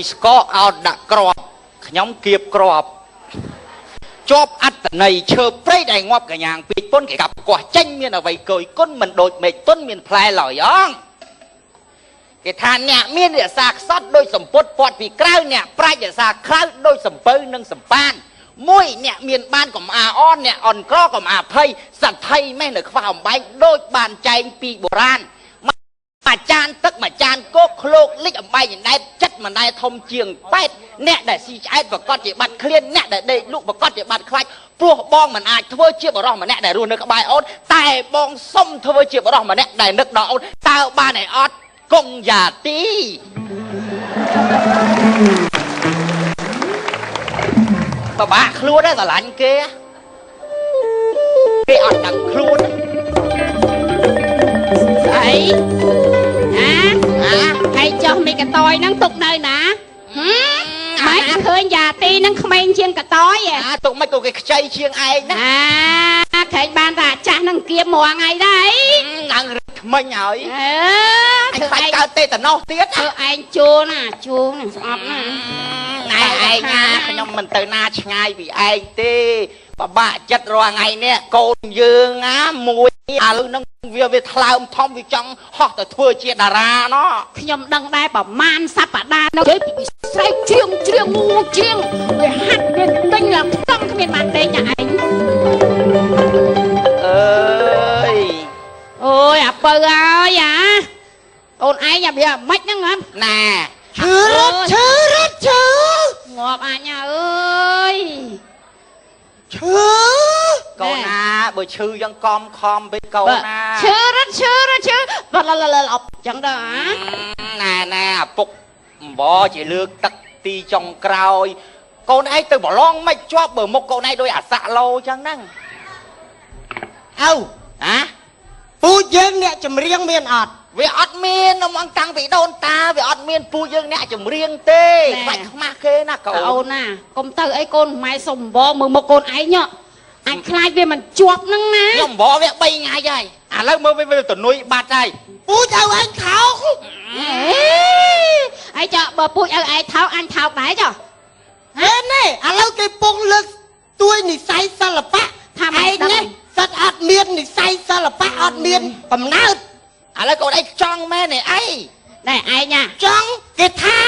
ស្កកអោតដាក់ក្របខ្ញុំគៀបក្របជាប់អត្តន័យឈើព្រៃដែលងាប់កញ្ញាងពេកពុនគេកាប់កោះចេញមានអ្វីកយគុណមិនដូចមេឃទុនមានផ្លែឡើយអងគេថាអ្នកមានរក្សាខ្សត់ដូចសម្ពុតពាត់ពីក្រៅអ្នកប្រាជ្ញរក្សាក្រៅដូចសំពៅនិងសំប៉ានមួយអ្នកមានបានកុំអាអនអ្នកអន់ក្រកុំអាភ័យសទ្ធិម៉េះនៅខ្វះអំបែងដូចបានចែងពីបុរាណមួយចានទឹកមួយចានគោកឃ្លោកលិចអំបែងអណ្ដែតចិត្តមិនដែលធំជាងប៉ែតអ្នកដែលស៊ីឆ្អែតប្រកាសជាបាត់ឃ្លានអ្នកដែលដេកលក់ប្រកាសជាបាត់ខ្លាចព្រោះបងមិនអាចធ្វើជាបរោះម្នាក់ដែលរស់នៅក្បែរអូនតែបងសុំធ្វើជាបរោះម្នាក់ដែលនឹកដល់អូនតើបានឯអត់កងយ៉ាទីបបាក់ខ្លួនដែរស្រឡាញ់គេគេអត់ដឹងខ្លួន ស្អីអា អា ហើយចុះមីកតយហ្នឹងទុកនៅណាហឹមមិនឃើញយ៉ាទីហ្នឹងក្មេងជាងកតយហ៎ អាទុកមិនក៏គេខ្ចីជាងឯងណា អាខែងបានថាចាស់ហ្នឹងគៀបមកថ្ងៃដែរ ឡើងរឹកថ្មិញហើយ អើ អញ ធ្វើឯង ខ្លាចកើតទេតណោះទៀត ធ្វើឯងជួណាជួណាស្អប់ណា ណែឯងណាខ្ញុំមិនទៅណាឆ្ងាយពីឯងទេបបាក់ចិត្តរាល់ថ្ងៃនេះកូនយើងណាមួយឥឡូវហ្នឹងវាថ្លើមធំវាចង់ហោះទៅធ្វើជាតារាណោះ ខ្ញុំដឹងដែរប្រមាណសប្តាហ៍នៅនិយាយពីស្រែកជ្រៀងជ្រៀងងូជ្រៀងវាហាត់វាទិញឡើងផ្សំគ្មានបានដេកណាឯង អើយ អូយអាពៅហើយអាអូនឯងអាវាអាម៉េចហ្នឹងហ៎ ណែ ឈឺរត់ឈឺរត់ឈឺ ងាប់អញអើយ ឈឺ កូនណាបើឈឺយ៉ាងកំខំពេកកូនណា ឈឺរត់ឈឺរត់ឈឺបលលលអប់ចឹងដល់អា ណែណែអាពុកអង្វរជាលើកទឹកទីចុងក្រោយកូនឯងទៅប្រឡងមិនជាប់បើមុខកូនឯងដូចអាសាក់ឡូចឹងហ្នឹង អៅ ហ៎ ពូជយើងអ្នកចម្រៀងមានអត់ វាអត់មានហ្មងតាំងពីដូនតាវាអត់មានពូយើងអ្នកចម្រៀងទេខ្លាច់ខ្មាស់គេណាកូន អូនណាកុំទៅអីកូនម៉ែសុំបមើលមុខកូនឯងអញខ្លាចវាមិនជាប់ហ្នឹងណា ខ្ញុំបវា3ថ្ងៃហើយឥឡូវមើលវាទៅនុយបាត់ហើយ ពូជឲ្យឯងថោក អីចុះបើពូជឲ្យឯងថោកអញថោកដែរចុះ ហេនេះឥឡូវគេពងលើកទួយនិស័យសិល្បៈ ថាមិន ឯង ដឹង នេះសិតអត់មាននិស័យសិល្បៈអត់មានកំណើត ឥឡូវកូនឯងចង់មែនទេអី ណែឯងណា ចង់គេថា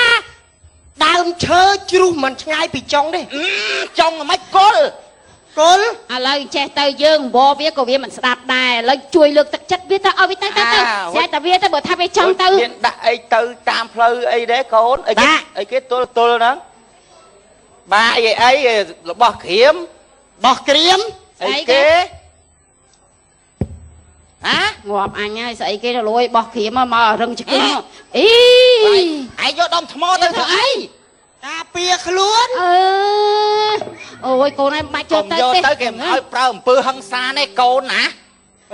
ដើមឈើជ្រុះមិនឆ្ងាយពីចុងទេ ចង់មិនគល់ គល់ ឥឡូវចេះទៅយើងបវាក៏វាមិនស្ដាប់ដែរឥឡូវជួយលើកទឹកចិត្តវាទៅឲ្យវាទៅទៅទៅស្អាតតែវាទៅបើថាវាចង់ទៅ មានដាក់អីទៅតាមផ្លូវអីដែរកូនអីគេអីគេទល់ទល់ហ្នឹងបាអីអីរបស់ក្រៀម បោះក្រៀម អីគេហ៎ ងាប់អញហើយស្អីគេទៅលួយបោះក្រៀមមករឹងឆ្កឹះអី ឯងយកដុំថ្មទៅធ្វើអី ការពារខ្លួន អឺអូយកូនឯងបាច់ចូលទៅ យក ទេ ទៅគេមិនឲ្យប្រើអំពើហិង្សាទេកូនណា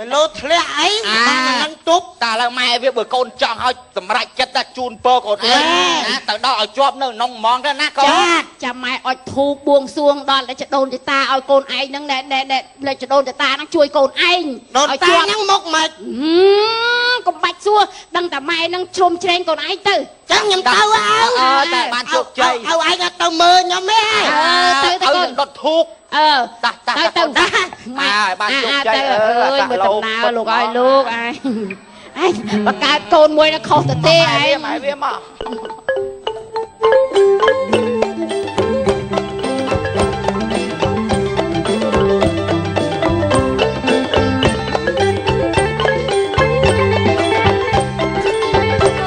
ไปលោធ្លាក់អីបាននឹងទប់ តែឥឡូវម៉ែវាបើកូនចង់ឲ្យសម្រេចចិត្តតែជូនពរកូនឯងណាទៅដល់ឲ្យជាប់នៅក្នុងហ្មងទៅណាកូន ចា ចាំម៉ែអុចធូបបួងសួងដល់តែចដូនចតាឲ្យកូនឯងហ្នឹងណែណែណែចដូនចតាហ្នឹងជួយកូនឯង ដូនតាហ្នឹងមកមិន កុំបាច់សួរដឹងតែម៉ែហ្នឹងជ្រុំជ្រែងកូនឯងទៅ ចឹងខ្ញុំទៅអៅ អើតែបានជោគជ័យ អៅឯងអត់ទៅមើលខ្ញុំទេ ទៅទៅកូន ដុតធូប អឺ តាតា ទៅទៅ ម៉ែបានជោគជ័យ អើយមើលដំណើរលោកអើយលោកឯងឯងបង្កើតកូនមួយនៅខុសទៅទេឯង ម៉ែវាមក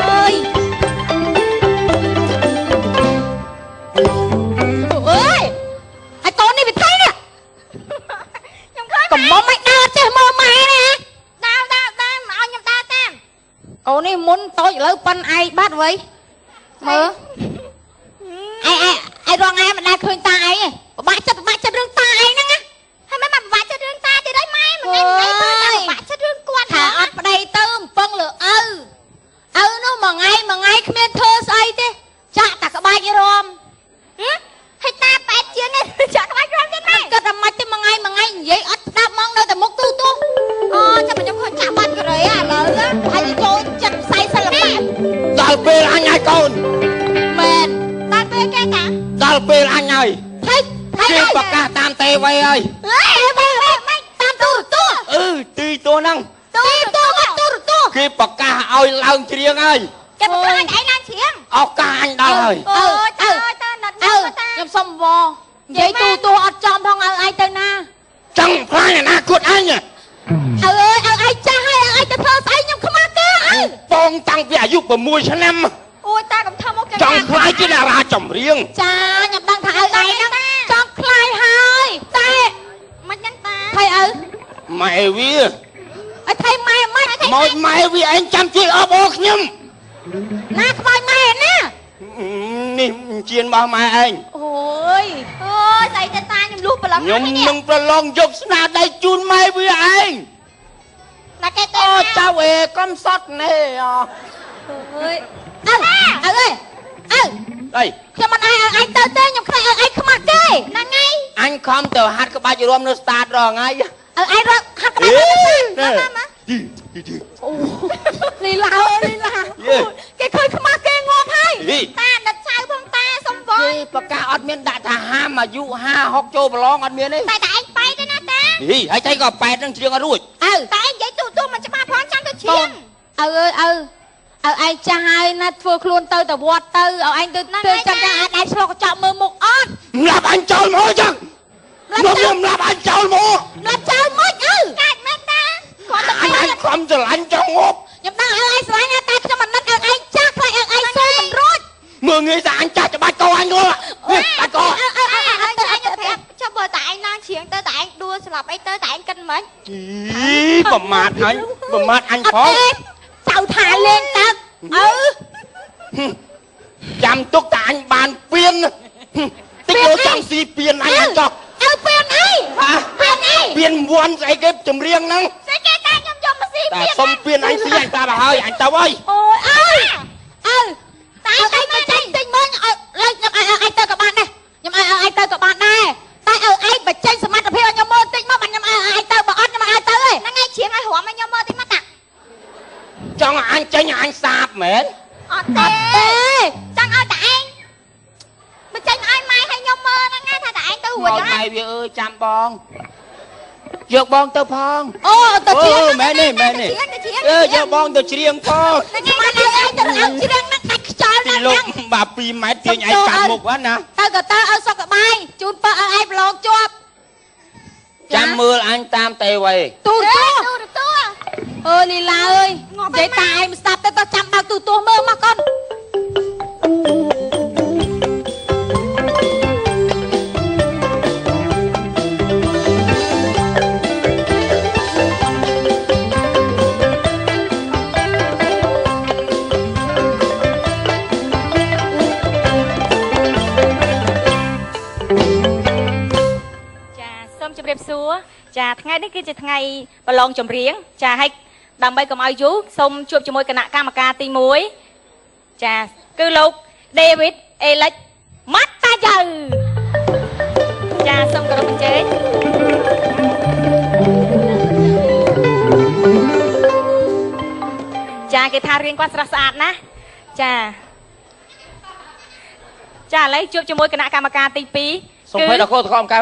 អើយអើយហើយកូននេះវាថៃនេះ ខ្ញុំឃើញ កំមុំឲ្យដើរចេះមើលម៉ែណា ដើរដើរដើរមកឲ្យខ្ញុំដើរតាមក ូននេះមុនតូចឥឡូវប៉ិនឯងបាត់វៃមើលឯឯឯរងឯងមិនដែលឃើញតាឯងទេពិបាកចិត្តពិបាកចិត្តរឿងតាឯងហ្នឹងណា ហើយមិនមកពិបាកចិត្តរឿងតាទៀតហើយម៉ែមួយថ្ងៃមួយថ្ងៃមើលតែពិបាកចិត្តរឿងគាត់ ថាអត់ប្តីទៅអំពឹងលើឪឪនោះមួយថ្ងៃមួយថ្ងៃគ្មានធ្វើស្អីទេចាក់តែក្បាច់រំ ហើយតាប៉ែតជាងនេះចាក់ក្បាច់រំទៀតម៉ែ គិតតែមិនទេមួយថ្ងៃមួយថ្ងៃនិយាយអត់ស្ដាប់ហ្មងនៅតែមុខទូទូអូចាំខ្ញុំឃើញចាក់បាត់កូរ៉េឥឡូវហើយចូលចិត្តផ្សាយសិល្បៈ ដល់ពេលអញឲ្យកូន មែន វហើយ ទេវមិនតាមទូរទស្សន៍ អឺទីទោះហ្នឹង ទូរទស្សន៍ទូរទស្សន៍ គេប្រកាសឲ្យឡើងច្រៀងហើយ គេប្រកាសឲ្យឯងឡើងច្រៀង ឱកាសអញដល់ហើយ អូយតាតាណាត់ អើ មើលតា ខ្ញុំសុំវនិយាយទូទស្សន៍អត់ចំផងឲ្យឯងទៅណា ចង់ផ្លាញអនាគតអញ អើអើយឲ្យឯងចាស់ហើយឲ្យឯងទៅធ្វើស្អីខ្ញុំខ្មាស់គេអើ បងតាំងពីអាយុ6ឆ្នាំ អូយតាកុំធ្វើមក ចង់ខ្លាយជាតារាចម្រៀង ចាខ្ញុំដឹងថាឲ្យឯងហ្នឹងចង់ខ្លាយហើយតែ មិនចឹងតា ថៃឪ ម៉ែវា ឲ្យថៃម៉ែមិន មកម៉ែវាឯងចាំជួយអបអរខ្ញុំ ណាខ្មោចម៉ែណា នេះជៀនរបស់ម៉ែឯង អូយ អូយស្អីទៅតាខ្ញុំលុះប្រឡង ខ្ញុំនឹងប្រឡងយកស្នាដៃជូនម៉ែវាឯង ណាគេទៅ អូចៅអេកំសត់ណែអ អើយអើអើអើអើ អី ខ្ញុំមិនឲ្យឯងទៅទេខ្ញុំខ្លាចឲ្យឯងខ្មាស់គេ ហ្នឹងហើយ អញខំទៅហាត់ក្បាច់រាំនៅស្តាតរាល់ថ្ងៃ ឲ្យឯងរកហាត់ក្បាច់ អេ មក អូលីឡាអើយលីឡាគេឃើញខ្មាស់គេងាប់ហើយ តាដិតចៅផងតាសុំវ គេប្រកាសអត់មានដាក់ថាហាមអាយុ50 60ចូលប្រឡងអត់មានទេ តែតែឯងបែកទេណាតា ហីហើយចៃក៏8នឹងច្រៀងអត់រួច អើ តែឯងនិយាយទូទូមិនច្បាស់ផងចាំទៅច្រៀង អើអើយអើឲ្យឯងចាស់ហើយណាធ្វើខ្លួនទៅទៅវត្តទៅឲ្យឯងទៅទៅចាំចាំអាចឯងឆ្លុះកញ្ចក់មើលមុខអត់ ម្លាប់អញចោលមកចឹងខ្ញុំម្លាប់អញចោលមក ម្លាប់ចោលមិនអើ កាច់មែនតាគាត់ទៅ អញអញខំស្រឡាញ់ចង់ងាប់ ខ្ញុំដឹងឲ្យឯងស្រឡាញ់ណាតែខ្ញុំមិននឹកឲ្យឯងចាស់ខ្លាចឲ្យឯងស៊ូមិនរួច មើលងាយថាអញចាស់ច្បាច់កអញងល់បាច់ក អើអើអើអើ អញអញប្រាប់ចុះបើតែឯងឡើងច្រៀងទៅតែឯងដួលស្លាប់អីទៅតែឯងកិនមិន អីប្រមាថអញប្រមាថអញ អត់ ផង ទេចៅថាលេងទឹកអើ ចាំទុកតែអញបានពៀនតិចលោចង់ស៊ីពៀនអញអញចោះ អើពៀនអី ហា ពៀនអី ពៀនវ័នស្អីគេចម្រៀងហ្នឹង ស្អីគេតាខ្ញុំយកមកស៊ី តែសុំពៀនអញស៊ីអញប្រាប់ឲ្យហើយអញទៅហើយ អូយអើអើតែឯងទៅចាញ់ទិញមើលឲ្យឡើងខ្ញុំឲ្យឯងទៅក៏បានដែរខ្ញុំឲ្យឯងទៅក៏បានដែរតែឲ្យឯងបញ្ចេញសមត្ថភាពឲ្យខ្ញុំមើលតិចមកបានខ្ញុំឲ្យឯងទៅបើអត់ខ្ញុំឲ្យទៅឯង ហ្នឹងឯងច្រៀងឲ្យរំឲ្យខ្ញុំមើលតិចមកតា ចង់ឲ្យអញចេញអញសាបមែន អត់ទេ ទេ ចង់ឲ្យតែឯងមកចេញឲ្យម៉ែឲ្យខ្ញុំមើលហ្នឹងថាតែឯងទៅរួច មកម៉ែវាអើយចាំបងយកបងទៅផង អូទៅ អូ ច្រៀង មែនទេមែនទេ ច្រៀងទៅច្រៀង អើយកបងទៅច្រៀងផង ខ្ញុំឲ្យឯងទៅឲ្យច្រៀងហ្នឹងដាច់ខ្យល់ ពីលោក ណាស់ហ្នឹង បាទ2ម៉ែត្រទាញឯងកាត់មុខហ្នឹងណា ទៅក៏ទៅឲ្យសុខសប្បាយជូនពរឲ្យឯងប្រឡងជាប់ ចាំមើលអញតាមតេវ៉េ ទូរទស្សន៍ ទូរទស្សន៍ អើយលីឡាអើយនិយាយតាឯងមិនស្ដាប់ទេតោះចាំបើកទូរទស្សន៍មើលមកកូន ចាសូមជម្រាបសួរចាថ្ងៃនេះគឺជាថ្ងៃប្រឡងចម្រៀងចាហើយដើម្បីកុំឲ្យយូរសូមជួបជាមួយគណៈកម្មការទី1ចាគឺលោក David Alex ម៉ាត់តាយ៉ៅចាសូមគោរពអញ្ជើញចាគេថារៀងគាត់ស្រស់ស្អាតណាស់ចាចាឥឡូវជួបជាមួយគណៈកម្មការទី2 សុំភ័យដល់កូនតកមកៅ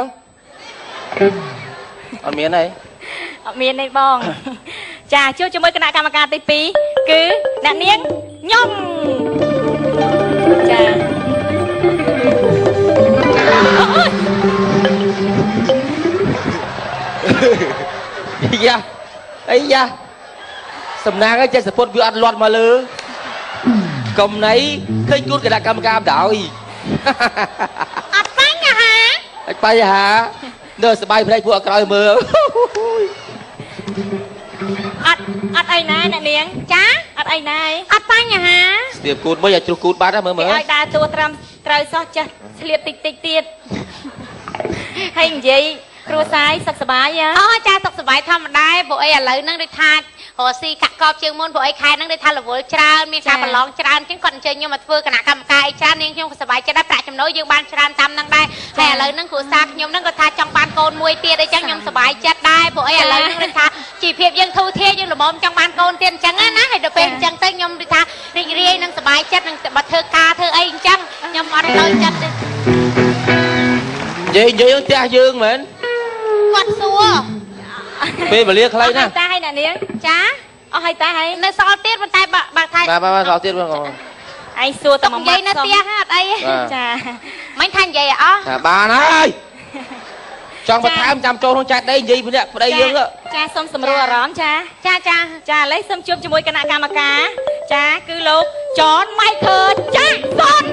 អត់មានទេ អត់មានទេបង ចាជួបជាមួយគណៈកម្មការទី2គឺអ្នកនាងញ៉ុងចា យ៉ាអីយ៉ាសំណាងឯងចេះសពុតវាអត់លាត់មកលើកុំណៃឃើញគូនគណៈកម្មការបណ្ដោយ អត់បញ្ហា អត់បញ្ហានៅសบายភ្នែកពួកអក្រោយមើល អត់អត់អីណាអ្នកនាង ចា អត់អីណាឯង អត់បញ្ហា ស្ទាបគូនមួយឲ្យជ្រុះគូនបាត់ហ៎មើល គេ មើល ឲ្យដើរតួត្រឹមត្រូវសោះចេះឆ្លៀតតិចតិចទៀតហើយនិយាយគ្រួសារសុខសប្បាយហ៎ អូចាសុខសប្បាយធម្មតាពួកអីឥឡូវហ្នឹងដូចថារកស៊ីកាក់កបជាងមុនពួកអីខែហ្នឹងដូចថារវល់ច្រើនមានការប្រឡងច្រើនអញ្ចឹងគាត់អញ្ជើញខ្ញុំមកធ្វើគណៈកម្មការអីច្រើននាងខ្ញុំក៏សប្បាយចិត្តដែរប្រាក់ចំណូលយើងបានច្រើនតាមហ្នឹងដែរហើយឥឡូវហ្នឹងគ្រួសារខ្ញុំហ្នឹងក៏ថាចង់បានកូនមួយទៀតអីចឹងខ្ញុំសប្បាយចិត្តដែរពួកអីឥឡូវហ្នឹងដូចថាជីវភាពយើងធូរធារយើងល្មមចង់បានកូនទៀតអញ្ចឹងណាហើយដល់ពេលអញ្ចឹងទៅខ្ញុំដូចថារីករាយនិងសប្បាយចិត្តនឹងបើធ្វើការធ្វើអីអញ្ចឹងខ្ញុំអត់ដូចចិត្តទេ និយាយនិយាយផ្ទះយើងមែន គាត់សួរ ពេលវេលាខ្លីណាស់ តាឲ្យអ្នកនាង ចា អស់ហើយតាហើយ នៅសល់ទៀតប៉ុន្តែបើថា បាទបាទសល់ទៀតបង ឯងសួរតែមួយ និយាយនៅផ្ទះអត់អី ចា មិនថានិយាយអស់ ថាបានហើយចង់បន្ថែមចាំចូលក្នុងចាត់ដីនិយាយម្នាក់ប្តីយើង ចាសូមសម្រួលអារម្មណ៍ចា ចាចា ចាឥឡូវសូមជួបជាមួយគណៈកម្មការចាគឺលោកចនម៉ៃខើចាក់សុន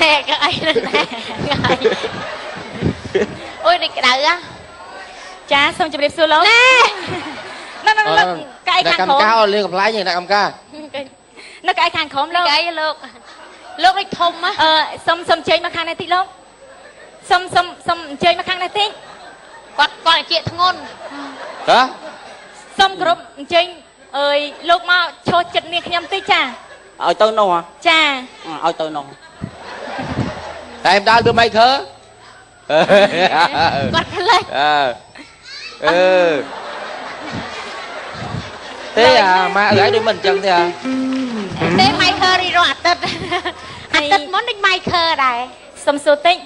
ណែក៏អីណែអូយនេះក្តៅហ៎ ចាសូមជម្រាបសួរលោក ណែ ណែណែលោកកៅអីខាងក្រោម កម្មការអត់លេងកំ pl ែងទេអ្នកកម្មការ នៅកៅអីខាងក្រោមលោក កៅអីលោកលោកដូចធំហ៎ អឺសុំសុំជើញមកខាងនេះតិចលោកសុំសុំសុំអញ្ជើញមកខាងនេះតិច គាត់គាត់ជាធ្ងន់ ហ៎ សុំគ្រប់អញ្ជើញអើយលោកមកឈរចិត្តនាងខ្ញុំតិចចា ឲ្យទៅនោះហ៎ ចា ឲ្យទៅនោះ តែមិនដល់គឺម៉ៃខើ គាត់ផ្លេច អើអឺទេអាម៉ាក់អើយដូចមិនអញ្ចឹងទេអា ទេម៉ៃខើរីរស់អាទិត្យអាទិត្យមុនដូចម៉ៃខើដែរ សុំសួរតិច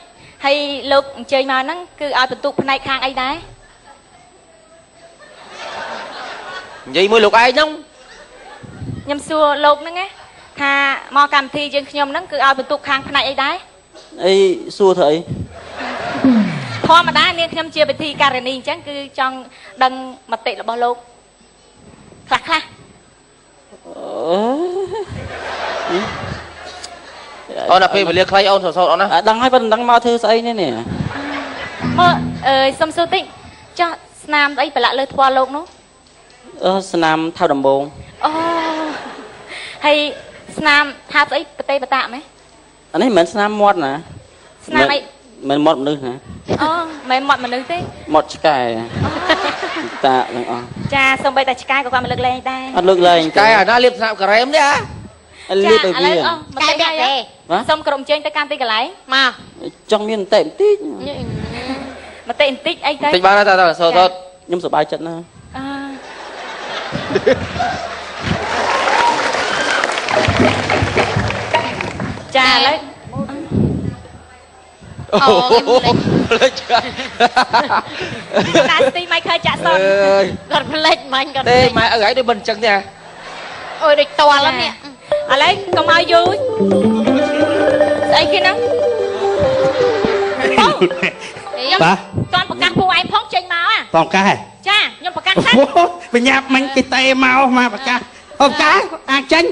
ហើយលោកអញ្ជើញមកហ្នឹងគឺឲ្យបន្ទុកផ្នែកខាងអីដែរ និយាយមួយលោកឯងហ្នឹង ខ្ញុំសួរលោកហ្នឹងណាថាមកកម្មវិធីយើងខ្ញុំហ្នឹងគឺឲ្យបន្ទុកខាងផ្នែកអីដែរ អីសួរធ្វើអី ធម្មតានាងខ្ញុំជាពិធីការនីអញ្ចឹងគឺចង់ដឹងមតិរបស់លោកខ្លះខ្លះ អូនដល់ពេលវេលាខ្លីអូនសោតអូនណា ដឹងហើយប៉ុន្តែមិនដឹងមកធ្វើស្អីនេះនេះ មើលអើយសុំសួរតិចចោះស្នាមអីប្រឡាក់លើថ្ពាល់លោកនោះ អឺស្នាមថៅដំបង អូហើយស្នាមថាស្អីប្រទេសបតាម៉េះ អានេះមិនមែនស្នាមមាត់ណា ស្នាមអី មិនមាត់មនុស្សណា អូមិនមែនមាត់មនុស្សទេ មាត់ឆ្កែតាទាំងអស់ ចាសូម្បីតែឆ្កែក៏គាត់មកលើកលែងដែរ អត់លើកលែង តែអាណាលៀបស្នាមការ៉េមនេះអា លៀបឲ្យវា ឥឡូវអស់មក កែ តិច បែក ហើយ ទេ បាទ សូមក្រុមជើញទៅកាន់ទីកន្លែង មក ចង់មានបន្តិចបន្តិច មតិបន្តិចអីទៅ តិចបានតែតែសោត ខ្ញុំសប្បាយចិត្តណាស់ អឺចាឥឡូវ អូលេច តាស្ទីម៉ៃខើចាក់សុន អើយ គាត់ផ្លេចមិញគាត់ ទេម៉ែអើយដូចមិនអញ្ចឹងទេអា អូយដូចតល់នេះ ឥឡូវកុំឲ្យយូរស្អីគេហ្នឹងអូខ្ញុំ បាទ តាន់ប្រកាសពួកឯងផងចេញមកអា បងកាសហ៎ ចាខ្ញុំប្រកាសសិន អូបញ្ញាប់មិញគេតេមកមកប្រកាសអូកាសអាចចេញ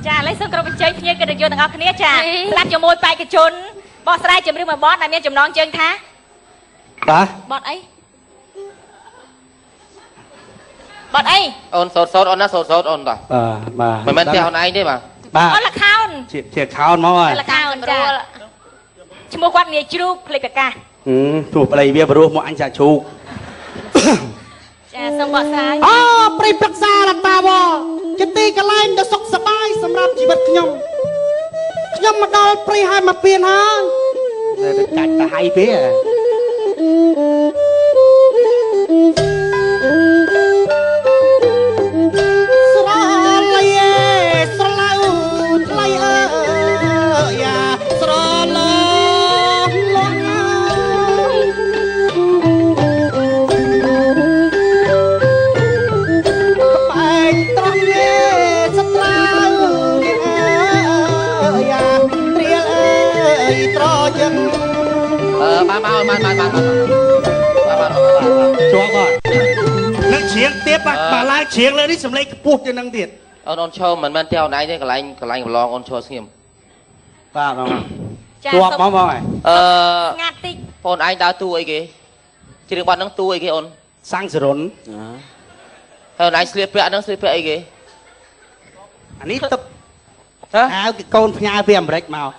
ចាឥឡូវសូមក្រុមអញ្ជើញភ្ញៀវកិត្តិយសទាំងអស់គ្នាចាស្ដាប់ជាមួយបេក្ខជនបកស្រាយចម្រៀងមួយបទដែលមានចំណងជើងថា បាទ បទអីបទអី អូនសោតសោតអូនណាសោតសោតអូនតា បាទបាទ មិនមែនផ្ទះអូនឯងទេបាទ បាទ អូលខោន ជាជាខោនមកហើយ លខោនចាឈ្មោះគាត់នាយជ្រូកភ្លេចប្រកាស ទោះប្តីវាព្រោះមកអញចាក់ជ្រូក ចាសូមបកស្រាយ អូព្រៃព្រឹក្សារតាវជាទីកន្លែងដ៏សុខសប្បាយសម្រាប់ជីវិតខ្ញុំខ្ញុំមកដល់ព្រៃហើយមកពៀនហើយ តែកាច់ទៅហៃពេក ស្រលៃស្រឡៅថ្លៃអើយ៉ាស្រឡងលងក្បែកត្រង់េសត្រាវយ៉ាត្រៀលអើយត្រយឹង អឺបានបានបានបានបានបានបាន ជាប់គាត់នឹងជ្រៀងទៀតបាទបើឡើងជ្រៀងលើនេះសំឡេងខ្ពស់ជាងនឹងទៀត អូនអូនឈរមិនមែនផ្ទះអូនឯងទេកន្លែងកន្លែងប្រឡងអូនឈរស្ងៀម បាទបង ចា ជាប់មកបងហើយ អឺ ស្ងាត់តិច បងឯងដើរទូអីគេជ្រៀងបាត់ហ្នឹងទូអីគេអូន សាំងសរុន ហើយអូនឯងស្លៀកពាក់ហ្នឹងស្លៀកពាក់អីគេ អានេះទឹក ហ៎ អាវគេកូនផ្ញើពីអាមេរិកមក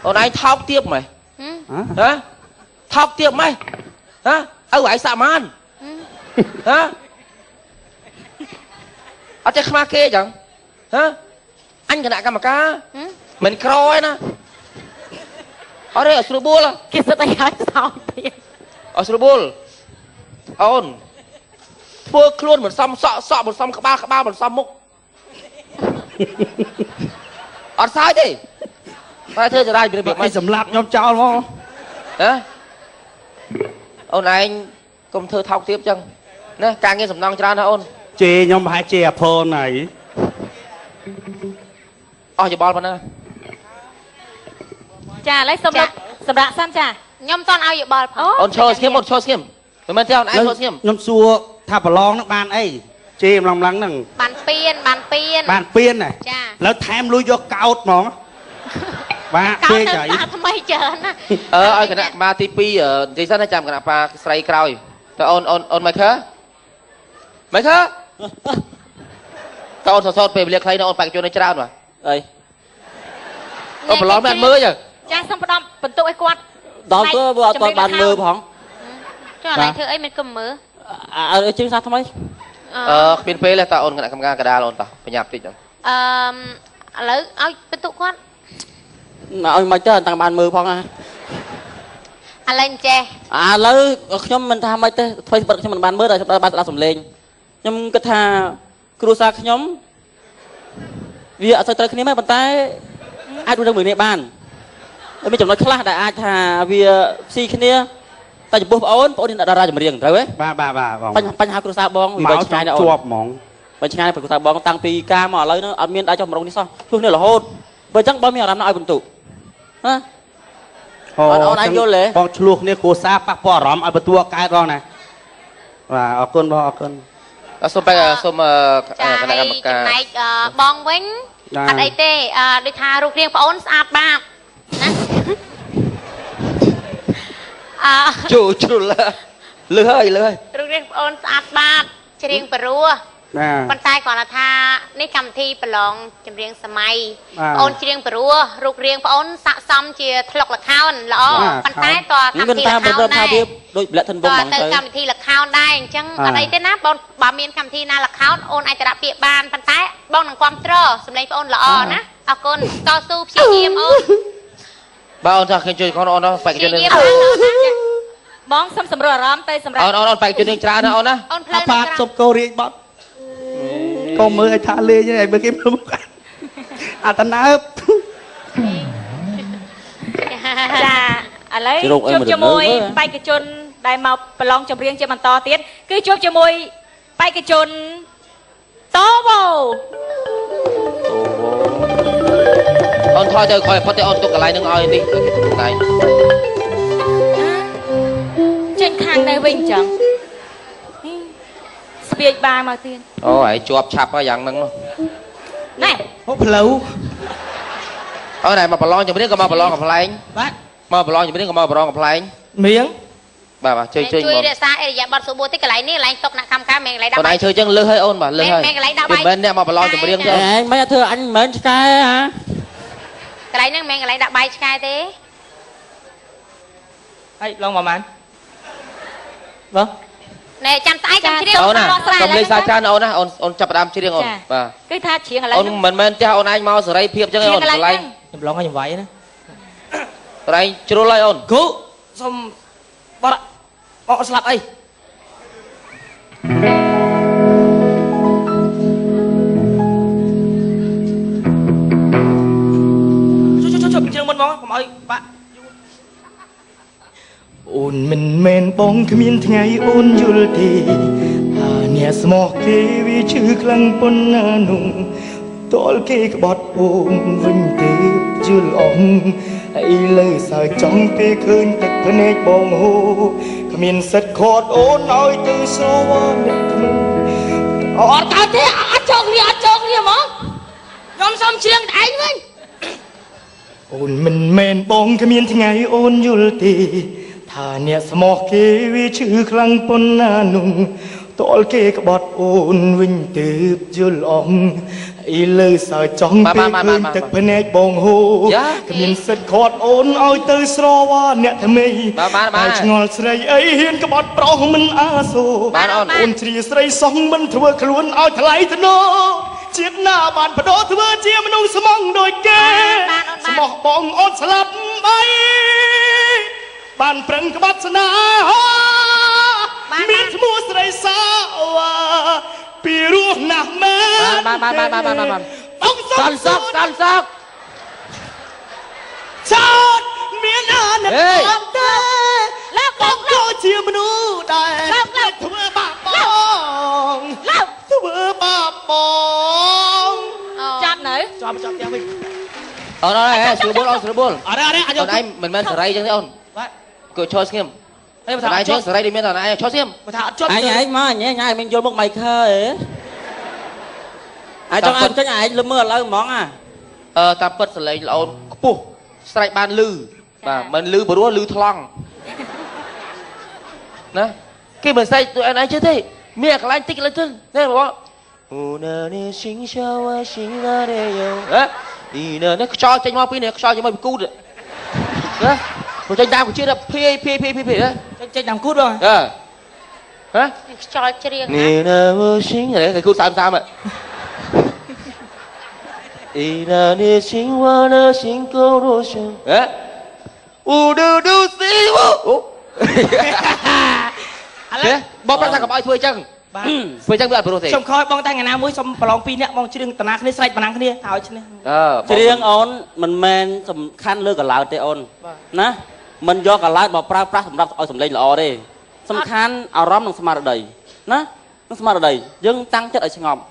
អូនឯងថោកទៀបម៉េះ ហ៎ ហ៎ថោកទៀបម៉េះហ៎ឪឯងសាក់ម៉ានហ៎អត់ចេះខ្មាស់គេចឹងហ៎អញគណៈកម្មការមិនក្រឯណាអត់ទេអត់ស្រួលបួល គេសិតឲ្យឲ្យសោកទៀត អត់ស្រួលបួលអូនធ្វើខ្លួនមិនសមសក់សក់មិនសមក្បាលក្បាលមិនសមមុខ អត់សើចទេតែធ្វើចរាចរបៀប ម៉េចសម្លាប់ខ្ញុំចោលមក ហ៎អូនឯងកុំធ្វើថោកទាបចឹងណាការងារសំណងច្រើនណាអូន ជេរខ្ញុំប្រហែលជេរអាផនហើយ អស់យោបល់ប៉ុណ្ណា ចាឥឡូវសូមសម្រាប់សិនចា ខ្ញុំតន់ឲ្យយោបល់ផង អូនឈរស្ងៀមអូនឈរស្ងៀមមិនមែនទេអូនឯងឈរស្ងៀម ខ្ញុំសួរថាប្រឡងនឹងបានអីជេរម្លងម្លងហ្នឹង បានពៀនបានពៀន បានពៀនណា ចា ឥឡូវថែមលុយយកកោតហ្មងបាទពេកហើយ ថ្មីច្រើនណា អឺឲ្យគណៈកម្មាទី2និយាយសិនណាចាំគណៈបាស្រីក្រោយតើអូនអូនអូនម៉ៃខើម៉ៃខើតើអូនសសតពេលវេលាខ្លីណាអូនបេក្ខជននៅច្រើនបាទអីអូនប្រឡងមិនមើល ចាសូមផ្ដំបន្ទុកឲ្យគាត់ ដល់ទៅវាអត់ទាន់បានមើលផង ចុះអីធ្វើអីមិនគុំមើល អើជើងសាថ្មី អឺគ្មានពេលទេតើអូនគណៈកម្មការកដាលអូនតោះបញ្ញាប់តិច អឺឥឡូវឲ្យបន្ទុកគាត់ ឲ្យមិនទៅតាំងបានមើលផងណា ឥឡូវចេះ ឥឡូវខ្ញុំមិនថាមិនទេធ្វើស្បិតខ្ញុំមិនបានមើលតែបានស្ដាប់សំឡេងខ្ញុំគិតថាគ្រួសារខ្ញុំវាអត់សូវត្រូវគ្នាទេប៉ុន្តែអាចរស់នៅមួយគ្នាបានមានចំណុចខ្លះដែលអាចថាវាស៊ីគ្នាតែចំពោះបងអូនបងអូនតារាចម្រៀងត្រូវទេ បាទបាទបាទបងបញ្ហាគ្រួសារបងវាឆ្ងាយណាស់អូន ជាប់ហ្មង បើឆ្ងាយពីគ្រួសារបងតាំងពីការមកឥឡូវនោះអត់មានដៃចុះម្រងនេះសោះជួសគ្នារហូតបើអញ្ចឹងបងមានអារម្មណ៍ណាឲ្យបន្ទុកហ៎អូនឯងយល់ទេ បងឆ្លោះគ្នាគ្រួសារប៉ះពាល់អារម្មណ៍ឲ្យបន្ទួកើតបងណាបាទអរគុណបងអរគុណ សូមបែសូមគណៈកម្មការ ចំណែកបងវិញអត់អីទេដូចថារូបរាងប្អូនស្អាតបាបណាអើ ជួជ្រុលលឺហើយលឺហើយ រូបរាងប្អូនស្អាតបាបច្រៀងព្រោះប៉ុន្តែគ្រាន់តែថានេះកម្មវិធីប្រឡងចម្រៀងសម័យប្អូនច្រៀងព្រោះរូបរាងប្អូនស័កសមជាថ្លុកល្ខោនល្អប៉ុន្តែតើកម្មវិធីល្ខោនដែរ ដូចប្លែកធិនវង ទៅកម្មវិធីល្ខោនដែរអញ្ចឹងអត់អីទេណាបងបើមានកម្មវិធីណាល្ខោនអូនអាចទៅដាក់ពាក្យបានប៉ុន្តែបងនឹងគាំទ្រសម្លេងប្អូនល្អណាអរគុណតស៊ូព្យាយាមអូន បាទអូនចាស់ខ្ញុំជួយខនអូនបេក្ខជននេះ បងសុំសម្រួលអារម្មណ៍ទៅសម្រាប់ អូនអូនបេក្ខជននេះច្រើនណាអូនណា អូនផ្លូវ បាទសុំកោរាជបត់កុំមើលឲ្យថាលេងឲ្យមើលគេមើលមុខអាតណើប ចាឥឡូវជួបជាមួយបេក្ខជនដែលមកប្រឡងចម្រៀងជាបន្តទៀតគឺជួបជាមួយបេក្ខជនតូវ៉ូ អូនថយទៅក្រោយផុតទេអូនទុកកន្លែងនឹងឲ្យនេះគេទុកកន្លែង ចេញខាងនៅវិញអញ្ចឹងស្ពាយបាមកទៀត អូឯងជាប់ឆាប់ហើយយ៉ាងហ្នឹង ណែ អូផ្លូវ អូនឯងមកប្រឡងចម្រៀងក៏មកប្រឡងកំប្លែង បាទ មកប្រឡងចម្រៀងក៏មកប្រឡងកំប្លែង មៀង បាទបាទជួយជួយ ជួយរក្សាអរិយាប័ត្រសុបួរតិចកន្លែងនេះកន្លែងតុកអ្នកកម្មការមិនកន្លែងដាក់ អូនឯងធ្វើចឹងលឺហើយអូនបាទលឺហើយ មិនកន្លែងដាក់បាយ មិនមែនអ្នកមកប្រឡងចម្រៀងទេ ឯងមិនធ្វើអញមិនមែនឆ្កែហ៎ កន្លែងហ្នឹងមិនកន្លែងដាក់បាយឆ្កែទេ ហើយឡងប្រហែលបង ណែចាំស្អែកចាំច្រៀង អូនណាកុំលេងសាច្រើនអូនណាអូនអូនចាប់ផ្ដើមច្រៀងអូនបាទ គឺថាច្រៀងឥឡូវ អូនមិនមែនចាស់អូនឯងមកសេរីភាពចឹងអូនកន្លែង ខ្ញុំឡងឲ្យខ្ញុំវាយណា កន្លែងជ្រុលហើយអូន គ្រូសុំបត់អត់ស្លាប់អីជួយជួយជួយជើងមុនមកកុំឲ្យបាក់អូនមិនមែនបងគ្មានថ្ងៃអូនយល់ទេថាអ្នកស្មោះគេវាឈឺខ្លាំងប៉ុណ្ណានោះតលគេក្បត់អូនវិញទេយល់អងឥឡូវសើចង់ពេលឃើញទឹកភ្នែកបងហូគ្មានសិទ្ធខាត់អូនឲ្យទៅស្រវអ្នកថ្មីអត់កើតទេអត់ចូលគ្នាអត់ចូលគ្នាហ្មងខ្ញុំសុំច្រៀងឯងវិញអូនមិនមែនបងគ្មានថ្ងៃអូនយល់ទេថាអ្នកស្មោះគេវាឈឺខ្លាំងប៉ុណ្ណានោះតលគេក្បត់អូនវិញទើបយល់អងឥឡូវសើចង់ពេលឃើញទឹកភ្នែកបងហូគ្មានសិទ្ធខាត់អូនឲ្យទៅស្រវ៉ាអ្នកថ្មីតែឆ្ងល់ស្រីអីហ៊ានក្បត់ប្រុសមិនអាសូអូនជ្រាស្រីសោះមិនធ្វើខ្លួនឲ្យថ្លៃថ្នូរជាតិណាបានបដោធ្វើជាមនុស្សស្មងដូចគេស្មោះបងអូនស្លាប់អីបានប្រឹងក្បត់ស្នេហាមានឈ្មោះស្រីសាវ៉ាពីរោះណាស់មែន បាទបាទបាទបាទបាទ បងសុំ សន្សុកសន្សុក ចោតមានអាណិតអត់ទេបងក៏ជាមនុស្សដែរធ្វើបាបបងធ្វើបាបបង ចាប់នៅ ចាប់ចាប់ផ្ទះវិញ អូនអូនស្រួលបួលអូនស្រួលបួល អរអរអត់ អូនឯងមិនមែនសេរីចឹងទេអូន បាទ គួរឈរស្ងៀម ហើយបើថា ឯងឈរសេរីដូចមានតែឯងឈរស្ងៀម បើថាអត់ជាប់ អញឯងមកញ៉ែញ៉ែមិនយល់មុខម៉ៃខើអេឯងចង់ឲ្យចេញឯងលឺមើលឥឡូវហ្មងអា អឺតាមពិតសលេងល្អអូនខ្ពស់ស្រែកបានលឺបាទមិនលឺព្រោះលឺថ្លង់ណាគេមិនស្រែកដូចឯងចេះទេមានកន្លែងតិចកន្លែងទៅនេះបងអូណានេះស៊ីងសាវ៉ាស៊ីងណារេយោហ៎នេះនេះខ្យល់ចេញមកពីនេះខ្យល់ចេញមកពីគូតណាព្រោះចេញតាមវិជាភីភីភីភីភីហ៎ ចេញតាមគូតបង អឺហ៎ ខ្យល់ច្រៀង នេះណាស៊ីងនេះគេគូតសាមសាមអីណានេះស៊ីងវ៉ាណាស៊ីងកោរ៉ូស៊ីងហ៎អ៊ូឌូឌូស៊ីវអូ ឥឡូវ បងប្រាប់ថាកុំឲ្យធ្វើអញ្ចឹង បាទ ធ្វើអញ្ចឹងវាអត់ព្រោះទេ ខ្ញុំខោឲ្យបងតែថ្ងៃណាមួយសុំប្រឡងពីរនាក់បងច្រៀងតាណាគ្នាស្រែកបណ្ណាគ្នាថាឲ្យឈ្នះ អឺ ច្រៀងអូនមិនមែនសំខាន់លើកឡោតទេអូនណាមិនយកកឡោតមកប្រើប្រាស់សម្រាប់ឲ្យសម្លេងល្អទេសំខាន់អារម្មណ៍និងស្មារតីណានិងស្មារតីយើងតាំងចិត្តឲ្យស្ងប់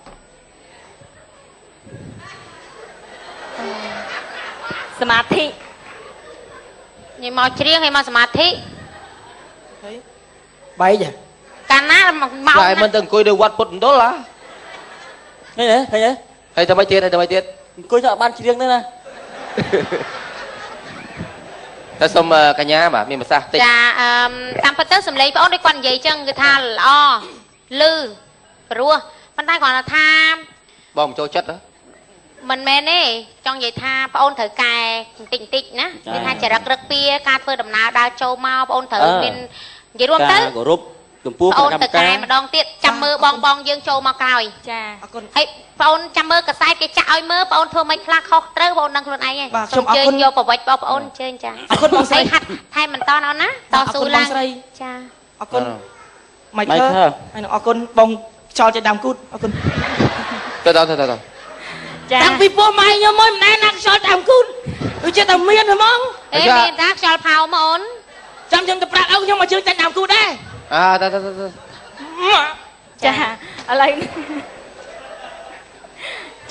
សមាធិ ញ៉ៃមកច្រៀងហើយមកសមាធិ បែក កាលណាមកមក តែមិនទៅអង្គុយនៅវត្តពុទ្ធមណ្ឌលហ៎ ឃើញទេឃើញទេ ហើយតែមិនទៀតហើយតែមិនទៀត អង្គុយទៅអត់បានច្រៀងទេណា តែសូមកញ្ញាបាទមានប្រសាសន៍តិច ចាអឺតាមពិតទៅសំឡេងបងអូនដូចគាត់និយាយចឹងគឺថាល្អលឺព្រោះប៉ុន្តែគ្រាន់តែថា បងចូលចិត្តហ៎ មិនមែនទេចង់និយាយថាបងអូនត្រូវកែបន្តិចបន្តិចណានិយាយថាចរិតរឹកពីការធ្វើដំណើរដើរចូលមកបងអូនត្រូវមាននិយាយរួមទៅ ការគោរពចំពោះ បងអូន គណៈកម្មការ ទៅកែម្ដងទៀតចាំមើលបងបងយើងចូលមកក្រោយ ចា អរគុណ ហើយបងអូនចាំមើលកសែតគេចាក់ឲ្យមើលបងអូនធ្វើមិនខ្លះខុសត្រូវបងអូនដឹងខ្លួនឯងហើយ បាទខ្ញុំអរគុណ យកប្រវិចបងប្អូនអញ្ជើញចា អរគុណបងស្រី ហើយហាត់ថែមបន្តអូនណាតស៊ូឡើងចា អរគុណម៉ៃខើហើយនឹងអរគុណបងចោលចេញដើមគូតអរគុណ ទៅទៅទៅទៅ ចា តាំងពីពោះម៉ែខ្ញុំមកមិនដែលណាខ្យល់តាមគូតដូចជាតែមានហ្មង អេមានតាខ្យល់ផោមកអូន ចាំខ្ញុំទៅប្រាប់ឪខ្ញុំមកជើងចាញ់តាមគូតដែរ អាទៅទៅទៅ ចាឥឡូវ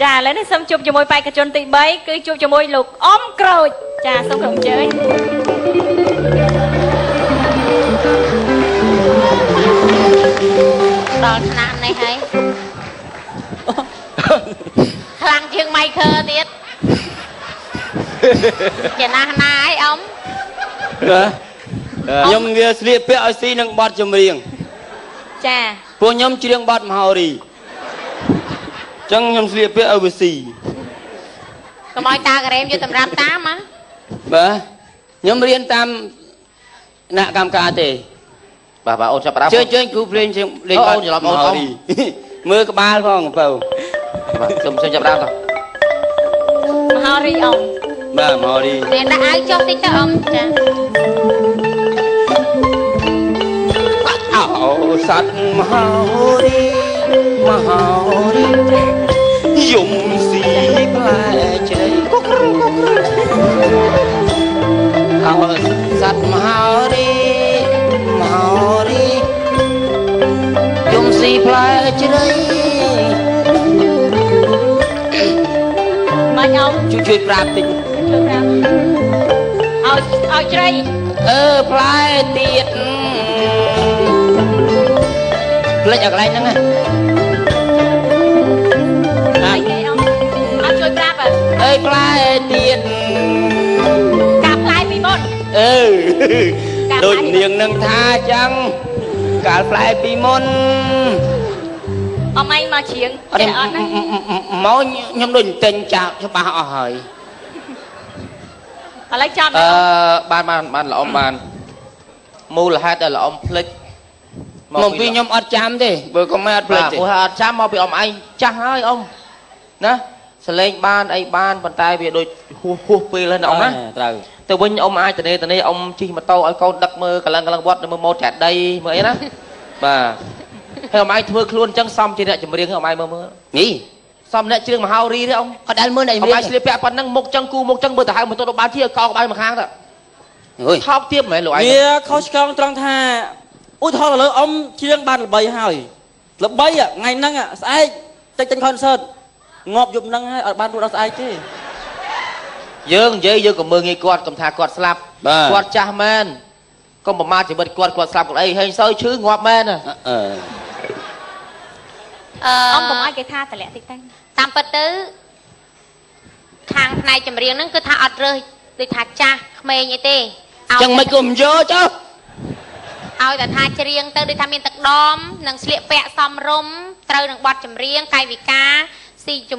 ចាឥឡូវនេះសូមជួបជាមួយបេក្ខជនទី3គឺជួបជាមួយលោកអ៊ំក្រូចចាសូមក្រុមអញ្ជើញ ដល់ថ្នាក់នេះហើយខ្លាំងជាងម៉ៃខើទៀតចំណាស់ណាអីអ៊ំ ខ្ញុំវាស្លៀកពាក់ឲ្យស៊ីនឹងបទចម្រៀង ចា ពួកខ្ញុំច្រៀងបទមហោរីចឹងខ្ញុំស្លៀកពាក់ឲ្យវាស៊ី កុំឲ្យតាការ៉េមយកតម្រាប់តាមហ៎ បាទខ្ញុំរៀនតាមអ្នកកម្មការទេ បាទបាទអូនចាប់ផ្ដើម ជើញជើញគ្រូភ្លេងលេងបទ អូនច្រឡំអូន មហោរីមើលក្បាលផងបើ បាទសូមសូមចាប់ផ្ដើមតោះ មហោរីអ៊ំ បាទមហោរី តែដាក់អាវចុះតិចទៅអ៊ំចា អោសត្វមហោរីមហោរីយំស៊ីផ្លែជ្រៃគុករុគុករុអោសត្វមហោរីមហោរីយំស៊ីផ្លែជ្រៃ មកអ៊ំ ជួយជួយប្រាប់តិច ជួយប្រាប់ឲ្យឲ្យជ្រៃ អឺផ្លែទៀតផ្លេចឲ្យកន្លែងហ្នឹងណា ឲ្យគេអ៊ំឲ្យជួយប្រាប់ អើយផ្លែទៀត កាផ្លែពីមុន អឺដូចនាងនឹងថាចឹងកាលផ្លែពីមុន អមឯងមកច្រៀងចេះអត់ណា មកខ្ញុំដូចទិញចាក់ច្បាស់អស់ហើយ ឥឡូវចាប់ អឺបានបានបានល្អបានមូលហេតុដែលល្អភ្លេច មកពីខ្ញុំអត់ចាំទេបើកុំឲ្យអត់ភ្លេចទេ ព្រោះអត់ចាំមកពីអ៊ំឯងចាស់ហើយអ៊ំណាសលេងបានអីបានប៉ុន្តែវាដូចហួសហួសពេលហើយណាអ៊ំណា ត្រូវ ទៅវិញអ៊ំអាចតនេតនេអ៊ំជិះម៉ូតូឲ្យកូនដឹកមើលកលឹងកលឹងវត្តមើលម៉ូតចាដីមើលអីណាបាទហើយអ៊ំឯងធ្វើខ្លួនអញ្ចឹងសមជាអ្នកចម្រៀងអ៊ំឯងមើលមើល នេះ សំអ្នកច្រៀងមហោរីទេអ៊ំ អត់ដែលមើលអ្នក អ ចម្រៀង ៊ំឯងស្លៀកពាក់ប៉ុណ្ណឹងមុខចឹងគូមុខចឹងមើលទៅហៅមិនទៅបានជាកោក្បាលមួយខាងទៅ អើយ ថោកទៀតមែនលោកឯង វាខុសឆ្គងត្រង់ថាឧទាហរណ៍ឥឡូវអ៊ំច្រៀងបានល្បីហើយល្បីថ្ងៃហ្នឹងស្អែកតិចចេញ concert ងាប់យប់ហ្នឹងហើយអត់បានរួចដល់ស្អែកទេ យើងនិយាយយើងក៏មើងងាយគាត់កុំថាគាត់ស្លាប់ បាទ គាត់ចាស់មែនកុំប្រមាថជីវិតគាត់គាត់ស្លាប់គាត់អីហេងសើឈឺងាប់មែនណា អឺ អឺ អ៊ំកុំឲ្យគេថាតម្លាក់តិចទៅ តាមពិតទៅខាងផ្នែកចម្រៀងហ្នឹងគឺថាអត់រើសដូចថាចាស់ក្មេងអីទេឲ្យ ចឹងមិនក៏មិនយកចុះ ឲ្យតែថាច្រៀងទៅដូចថាមានទឹកដមនិងស្លៀកពាក់សមរម្យត្រូវនឹងបទចម្រៀងកាយវិការស៊ីជ